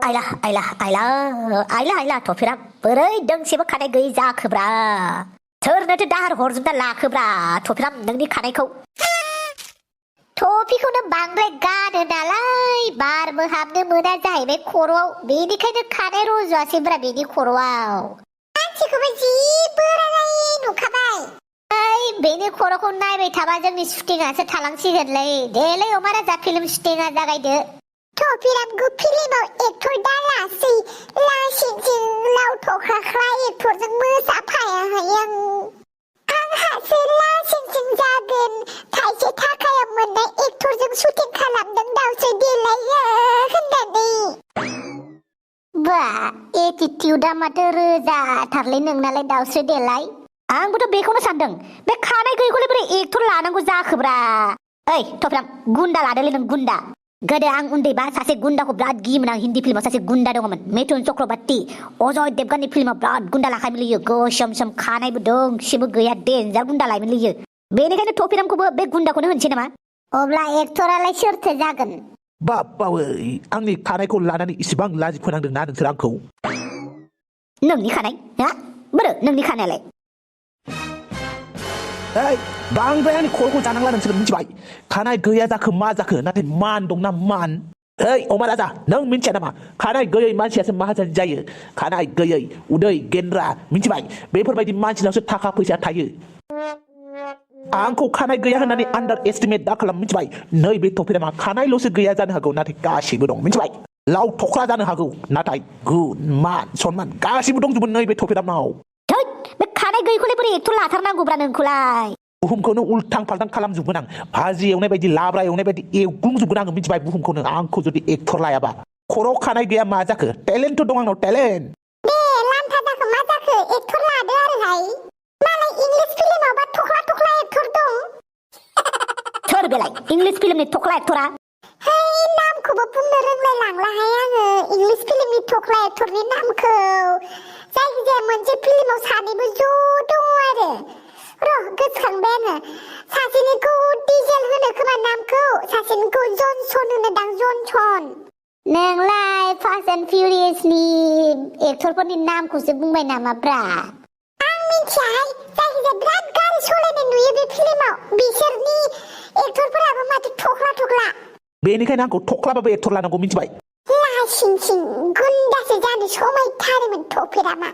आइला थफिरा बोरै दोंसेबो खानाय गैयै जाखोब्रा सोरनोथो दाहार हरजोबना लाखोब्रा थफिरा नोंनि खानायखौ थफिखौनो बांद्राय गानो नालाय बारबो हाबनो मोना जाहैबाय खर'आव बेनिखायनो खानाय रज'आसैब्रा बेनि खर'आव मानसिखौबो जि बोराय नुखाबाय बेनि खर'खौ नायबाय थाबा जोंनि शुटिंआसो थालांसिगोनलै देलै अमा राजा फिल्म शुटिंआ जागायदो थफिरामखौ फिल्माव एक्टर दालासै लासिंसिं लाव थख्राख्रा एक्टरजों मोसाफायाहाय आंहासो लासिंसिं जागोन थाइसे थाखाया मोननाय एक्टरजों शुटिं खालामदों दावसो देलायो होननानै बा एटिटिउडआ माथो रोजाथारलै नोंनालाय दावसो देलाय आंबोथ' बेखौनो सानदों बे खानाय गैयैखौलाय बोरै एक्टर लानांगौ जाखोब्रा ओइ थफ्राम गुन्दा लादोलै नों गुन्दा गोदो आं उन्दैबा सासे गुन्दाखौ बिराद गियोमोन आं हिन्दी फिल्माव सासे गुन्दा दङमोन मिथुन चक्रबर्ती अजय देबगाननि फिल्माव बिराद गुन्दा लाखायोमोनलै गोसोम सोम खानायबो दोंसेबो गैया देन्जार गुन्दा लायोमोनलै बेनिखायनो थफिरामखौबो बे गुन्दाखौनो होनसै नामा अब्ला एक्टरालाय सोरथो जागोन बावै आंनि खानायखौ लानानै इसिबां लाजि फोनांदोंना नोंसोर आंखौ नोंनि खानाय हा बोरो नोंनि खानायालाय बांद्राय आंनि खर'खौ जानांला नोंसोर मिथिबाय खानाय गैया जाखो मा जाखो नाथाय मान दंना मान अमा राजा नों मिथिया नामा खानाय गैयै मानसियासो माहाजोन जायो खानाय गैयै उदै गेन्द्रा मिथिबाय बेफोरबायदि मानसिनावसो थाखा फैसा थायो आंखौ खानाय गैया होननानै आन्डार एस्टिमेट दा खालाम मिथिबाय नैबे थफिरामा खानायल'सो गैया जानो हागौ नाथाय गासिबो दं मिथिबाय लाव थख्रा जानो हागौ नाथाय गुन मान सनमान गासिबो दंजोबो नैबे थफिरामाव बे खानाय गैयैखौलाय बोरै एक्टर लाथारनांगौब्रा नोंखौलाय बुहुमखौनो उल्थां फाल्थां खालामजोबगोन आं भाजि एवनाय बायदि लाब्रा एवनाय बायदि एवग्लुंजोबगोन आङो मिथिबाय बुहुमखौनो आंखौ जुदि एक्टर लायाबा खर'आव खानाय गैया मा जाखो टेलेन्ट दं आंनाव टेलेन्ट दे लान्था जाखो मा जाखो एक्टर लादो आरोहाय मालाय इंलिश फिल्मावबा थख्ला थख्ला एक्टर दं सोर बेलाय इंलिश फिल्मनि थख्ला एक्टरा नामखौबो बुंनो रोंलाय लांलाहाय आङो इंलिश फिल्मनि थख्ला एक्टरनि नामखौ जायखिजाया मोनसे फिल्माव सानैबो ज' दङ आरो गोसोखांबाय आङो सासेनिखौ डिजेल होनो खोमा नामखौ सासेनिखौ जनसन होनो दां जनसन नोंलाय फास्ट एन्ड फिउरियासनि एक्टरफोरनि नामखौसो बुंबाय नामाब्रा आं मिथियाहाय जायखिजाया बिराद गारि सालायनाय नुयो बे फिल्माव बिसोरनि एक्टरफोराबो माथो थख्ला थख्ला बेनिखायनो आंखौ थख्लाबाबो एक्टर लानांगौ मिथिबाय लासिंसिं गुन्दासो जानो समायथारोमोन थफिरामा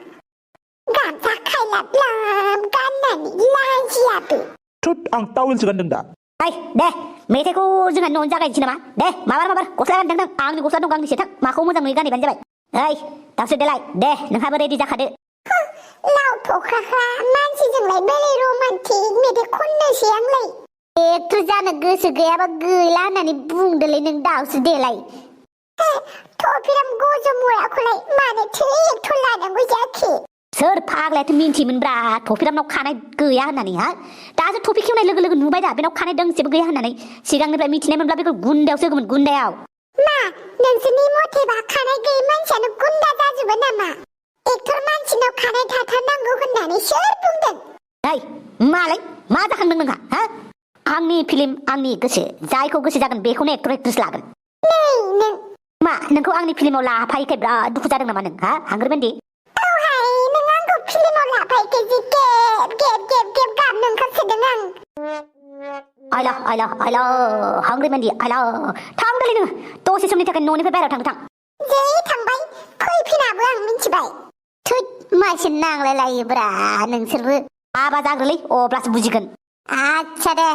गामसा खायलाब गाननानै लाजियाबो थुत आं टावेलसो गानदों दा दे मेथाइखौ जोंहा न'आवनो जागायनोसै नामा दे माबार गस्ला गानदों आंनि गस्ला दं गांनैसो थां माखौ मोजां नुयो गानहैबानो जाबाय दावसो देलाय दे नोंहाबो रेडि जाखादो लाव थख्राख्रा मानसिजोंलाय बोरै रमान्टिक मेथाइ खननोसै आंलाय एक्टर जानो गोसो गैयाबा गैला होननानै बुंदोलै नों दावसो देलाय थफिराम गजमुराखौलाय मानोथो एक्टर लानांगौ जाखो सोर फाग्लायाथ' मिन्थियोमोनब्रा थफिरामनाव खानाय गैया होननानै दासो थफि खेवनाय लोगो लोगो नुबाय दा बेनाव खानाय दोंसेबो गैया होननानै सिगांनिफ्राय मिथिनाय मोनब्ला बेखौ गुन्दायावसो होगौमोन गुन्दायाव मा नोंसोरनि मथेबा खानाय गैयै मानसियानो गुन्दा जाजोबो नामा एक्टर मानसिनाव खानाय थाथारनांगौ होननानै सोर बुंदों मालाय मा जाखांदों नोंहा आंनि फिल्म आंनि गोसो जायखौ गोसो जागोन बेखौनो एक्टर एक्ट्रेस लागोन नों मा नोंखौ आंनि फिल्माव लाफायैखाय बिराद दुखु जादों नामा नों हांग्रोबेन्दी फिल्माव लाफायैखाय जि गेब गाबनो ओंखारसोदों आं आइला हांग्रोबेन्दी आइला थांदोलै नों दसे समनि थाखाय न'निफ्राय बाहेरायाव थां जै थांबाय फैफिनाबो आं मिथिबाय थुत मानसि नांलाय लायोब्रा नोंसोरबो हाबा जाग्रोलै अब्लासो बुजिगोन आच्छा दे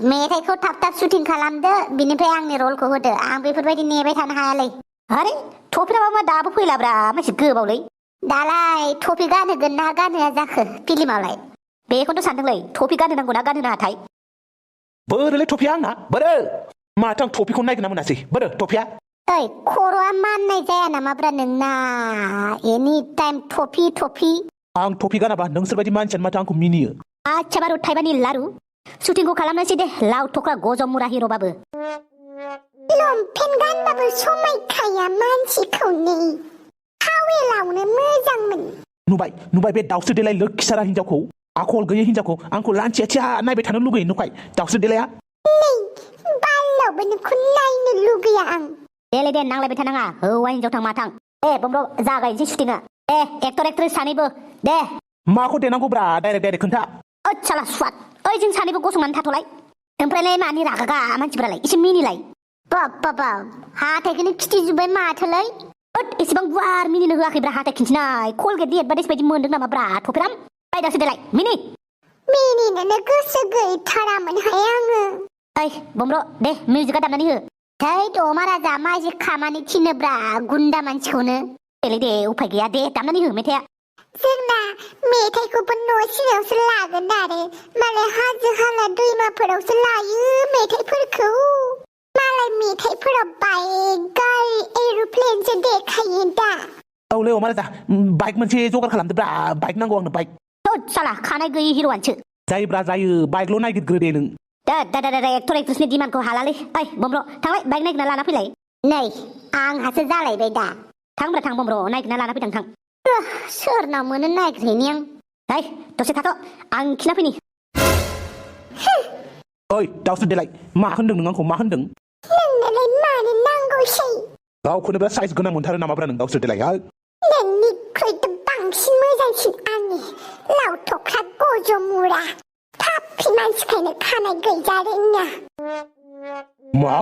मेथाइखौ थाब थाब शुटिं खालामदो बिनिफ्राय आंनि रलखौ होदो आं बेफोरबायदि नेबाय थानो हायालै अरे थफिरामा दाबो फैलाब्रा मानसि गोबावलै दालाय थफि गानहोगोन ना गानहोआ जाखो फिल्मावलाय बेखौथ' सानदोंलै थफि गानहोनांगौ ना गानहोनाङाथाय बोरोलै थफिया आंना बोरो माथो आं थफिखौ नायगोना मोनासै बोरो थफिया खर'आ माननाय जाया नामाब्रा नोंना एनि टाइम थफि आं थफि गानाबा नोंसोरबायदि मानसियानो माथो आंखौ मिनियो आच्छा बारु थाइबानि लारु शुटिंखौ खालामनोसै दे लाव थख्रा गजमुरा हिर'बाबो लंपेन्ट गानबाबो समायखाया मानसिखौनो थावेलावनो मोजांमोन नुबाय बे दावसो देलाय लोखिसारा हिनजावखौ आखल गैयै हिनजावखौ आंखौ लांथिया थिया नायबाय थानो लुगैयो नुखाय दावसो देलाया नै बालावबो नोंखौ नायनो लुगैया आं देलै दे नांलायबाय थानाङा हौवा हिनजाव थां मा थां दे बमब्र जागायनोसै शुटिंआ दे एक्टर एक्ट्रेस सानैबो दे माखौ देनांगौब्रा डाइरेक्ट खोन्था ओइ साला सुवाद ओइ जों सानैबो गसंनानै थाथ'लाय ओमफ्रायलाय मानि रागा मानसिफोरालाय एसे मिनिलाय बाब हाथाइखौनो खिथिजोब्बाय माथोलै ओद एसेबां गुवार मिनिनो होआखैब्रा हाथाइ खिन्थिनाय कलगेटनि एडभार्टाइज बायदि मोनदों नामा ब्रा थफेराम बायदासो देलाय मिनिनोनो गोसो गैथारामोनहाय आङो ओइ बमब्र दे मिउजिकआ दामनानै हो थै अमा राजा मा एसे खामानि थिनोब्रा गुन्दा मानसिखौनो देलै दे उफाय गैया दे दामनानै हो मेथाइआ जोंना मेथाइखौबो न' सिङावसो लागोन आरो मालाय हाजो हाला दैमाफोरावसो लायो मेथाइफोरखौ मालाय मेथाइफोराव बाइक गारि एर'प्लेनसो देखायो दा औलै अमा राजा बाइक मोनसे जगार खालामदोब्रा बाइक नांगौ आंनो बाइक थोद साला खानाय गैयि हिर'आनोसो जायोब्रा जायो बाइकल' नायगिरग्रो दे नों दा एक्टर एक्ट्रेसनि डिमान्डखौ हालालै ओइ बमब्र थांलाय बाइक नागिरना लाना फैलाय नै आंहासो जालायबाय दा थांब्रा थां बमब्र नागिरना लाना फैदों थां सोरनाव मोनो नागिरहैनि आं ओइ दसे थाथ' आं खिना फैनि ओइ दावसो देलाय मा होनदों नों आंखौ मा होनदों नोंनोलाय मानो नांगौसै गावखौनो बिराद साइज गोनां मोनथारो नामाब्रा नों दावसो देलाय हा नोंनिख्रुइथ' बांसिन मोजांसिन आंनि लावथख्रा गजमुरा पाप्पि मानसिखायनो खानाय गैजारोङा मा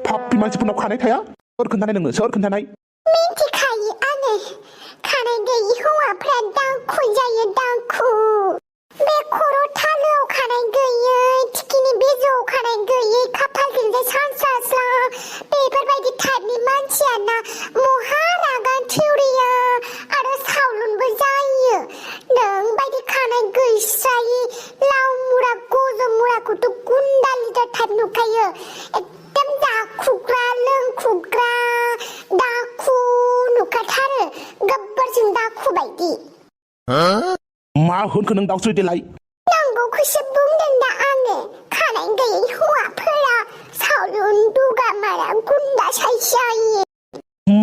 पाप्पि मानसिफोरनाव खानाय थाया सोर खोन्थानाय नोङो सोर खोन्थानाय मिथिखायो आङो खानाय गैयि हौवाफ्रा दांखु जायो दांखु बे खर' थालोआव खानाय गैयै थिखिनि बिजौआव खानाय गैयै खाफालथिंजाय सानस्रास्ला बेफोरबायदि टाइपनि मानसियाना महा रागान थिउरिया आरो सावलुनबो जायो नों बायदि खानाय गैस्रायै लाव मुरा गज' मुराखौथ' गुन्दा लिदार टाइप नुखायो एकदम दाखुग्रा लोंखुग्रा दाखु नुखाथारो गब्बरसिन दाखु बायदि मा होनखो नों दावसो देलाय नांगौखौसो बुंदों दा आङो खानाय गैयै हौवाफोरा सावलुन दुगामारा गुन्दा साइज जायो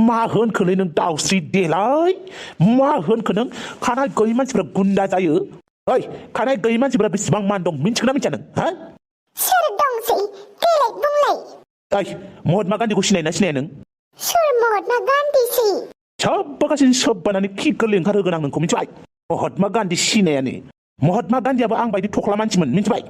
मा होनखोलै नों दावस्रि देलाय मा होनखो नों खानाय गैयै मानसिफ्रा गुन्दा जायो ओइ खानाय गैयै मानसिफ्रा बेसेबां मान दं मिन्थिगोना मिन्थिया नों हा सोर दंसै देलाय बुंलाय ओइ महात्मा गान्धीखौ सिनायोना सिनाया नों सोर महात्मा गान्धीसै सोबबागासिनो सोबबानानै खि गोरलै ओंखारहोगोन आं नोंखौ मिथिबाय महात्मा गान्धी सिनायानो महात्मा गान्धीयाबो आं बायदि थख्ला मानसिमोन मिथिबाय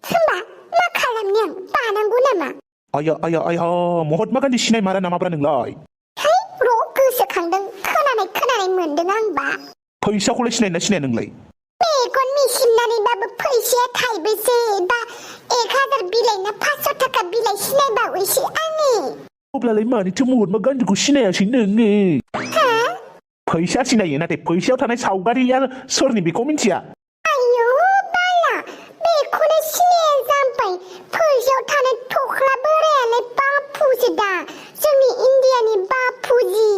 होमबा मा खालामनो आं बानांगौ नामा आया महात्मा गान्धी सिनाय मारा नामाब्रा नोंलाय है र' गोसोखांदों खोनानाय मोनदों आंबा फैसाखौलाय सिनायोना सिनाया नोंलाय मेगन मिसिमनानैबाबो फैसाया थाइबेसे बा 1000 बिलाइ ना 500 थाखा बिलाइ सिनायबावैसो आङो अब्लालाय मानोथो महात्मा गान्धीखौ सिनायासै नोङो फैसा सिनायो नाथाय फैसायाव थानाय सावगारिया सोरनि बेखौ मिन्थिया आयौ बाला बेखौनो सिनाया जाबाय फैसायाव थानाय थख्ला बोरायालाय बापुसो दा जोंनि इण्डियानि बापुजि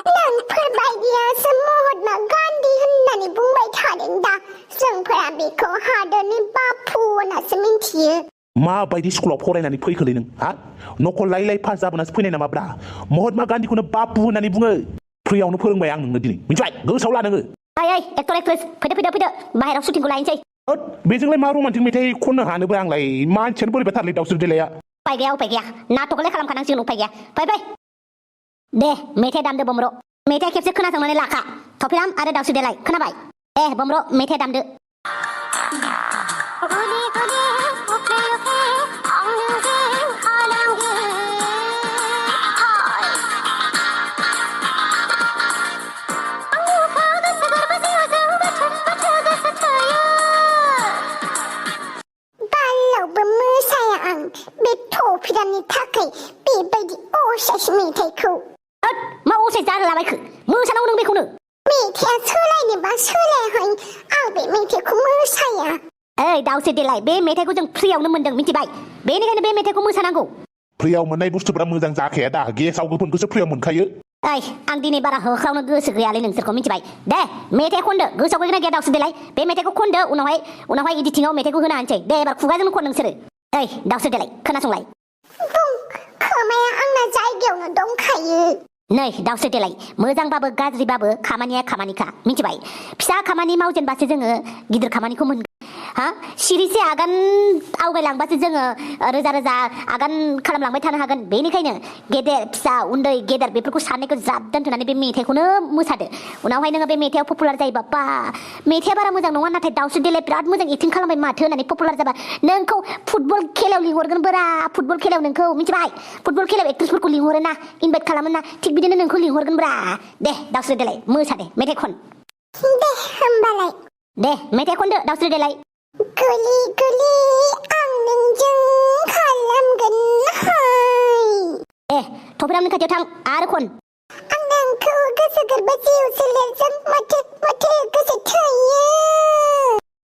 नोंफोरबायदियासो महात्मा गान्धी होननानै बुंबाय थादों दा जोंफोरा बेखौ हादरनि बापु होननासो मिन्थियो माबायदि स्कुलाव फरायनानै फैखोलै नों हा नखल लायलाय पास जाबोनासो फैनाय नामाब्रा महात्मा गान्धीखौनो बापु होननानै बुङो फ्रियावनो फोरोंबाय आं नोंनो दिनै मिथिबाय गोसोआव ला नोङो ओइ एक्टर एक्ट्रेस फैदो बाहेराव शुटिंखौ लायनोसै बेजोंलाय मा रमान्टिक मेथाइ खननो हानोबो आंलाय मानसियानो बोरैबाथारलै दावस्रि देलाया उफाय गैया नाटकखौलाय खालामखानांसिगोन उफाय गैया फै दे मेथाइ दामदो बमब्र मेथाइ खेबसे खोनासंनानै लाखा थफिराम आरो दावस्रि देलाय खोनाबाय दे बमब्र मेथाइ दामदो बे थफिरामनि थाखाय बेबायदि असाइस मेथाइखौ मा असाइस जालाबायखो मोसानांगौ नों बेखौनो मेथाइया सोलायनोबा सोलायहाय आं बे मेथाइखौ मोसाया ओइ दावस्रि देलाय बे मेथाइखौ जों फ्रियावनो मोनदों मिथिबाय बेनिखायनो बे मेथाइखौ मोसानांगौ फ्रियाव मोननाय बुस्थुफोरा मोजां जाखाया दा गेसाव गोफोनखौसो फ्रियाव मोनखायो ओइ आं दिनै बारा होख्रावनो गोसो गैयालै नोंसोरखौ मिथिबाय दे मेथाइ खनदो गोसोआव गैगोना गैया दावस्रि देलाय बे मेथाइखौ खनदो उनावहाय एडिटिंआव मेथाइखौ होनो हानोसै दे एबार खुगाजोंनो खन नोंसोरो ओइ दावस्रि देलाय खोनासंलाय खोमाया आंना जायगायावनो दंखायो नै दावस्रि देलाय मोजांबाबो गाज्रिबाबो खामानिया खामानिखा मिथिबाय फिसा खामानि मावजेनबासो जोङो गिदिर खामानिखौ मोनगोन हा सिरिसे आगान आवगायलांबासो जोङो रोजा रोजा आगान खालामलांबाय थानो हागोन बेनिखायनो गेदेर फिसा उन्दै गेदेर बेफोरखौ साननायखौ ज्राब दोनथ'नानै बे मेथाइखौनो मोसादो उनावहाय नोङो बे मेथाइआव पपुलार जायोबा बा मेथाइआ बारा मोजां नङा नाथाय दाउस्रि देलाय बिराद मोजां एक्टिं खालामबाय माथो होननानै पपुलार जाबा नोंखौ फुटबल खेलायाव लिंहरगोन बोरा फुटबल खेलायाव नोंखौ मिथिबाय फुटबल खेलायाव एक्ट्रेसफोरखौ लिंहरो ना इनभाइट खालामो ना थिग बिदिनो नोंखौ लिंहरगोन ब्रा दे दाउस्रि देलाय मोसा दे मेथाइ खन दे होमबालाय दे मेथाइ खनदो दाउस्रि देलाय गुलि गुलि आं नोंजों खालामगोन हाय थफिरामनि खाथियाव थां आरो खन आं नोंखौ गोसो गोरबो जिउ सोलेरजों मथे मथे गोसो थोयो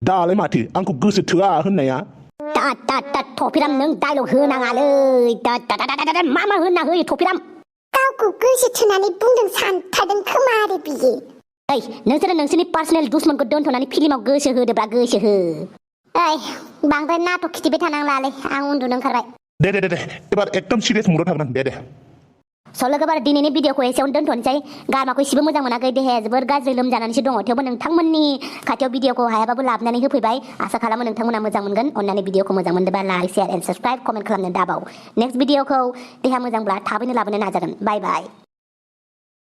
दालाय माथो आंखौ गोसो थोआ होननाया दा थफिराम नों डायलग होनाङालै दा मा होनना होयो थफिराम गावखौ गोसो थोनानै बुंदों सानथारदों खोमा आरो बियो ओइ नोंसोरो नोंसोरनि पार्सनेल दुश्मनखौ दोनथ'नानै फिल्माव गोसो होदोब्रा गोसो हो ओइ बांद्राय नाटक खिथिबाय थानांलालै आं उन्दुनो ओंखारबाय दे एबार एकदम सिरियास मुडआव थागोन दे स' लोगोफोर दिनैनि भिडिअखौ एसेयावनो दोनथ'नोसै गारमाखौ एसेबो मोजां मोनाखै देहाया जोबोर गाज्रि लोमजानानैसो दङ थेवबो नोंथांमोननि खाथियाव भिडिअखौ हायाबाबो लाबोनानै होफैबाय आसा खालामो नोंथांमोना मोजां मोनगोन अन्नानै भिडिअखौ मोजां मोनदोंबा like share and subscribe comment खालामनो दाबाव नेक्स्ट भिडिअखौ देहा मोजांब्ला थाबैनो लाबोनो नाजागोन बाय बाय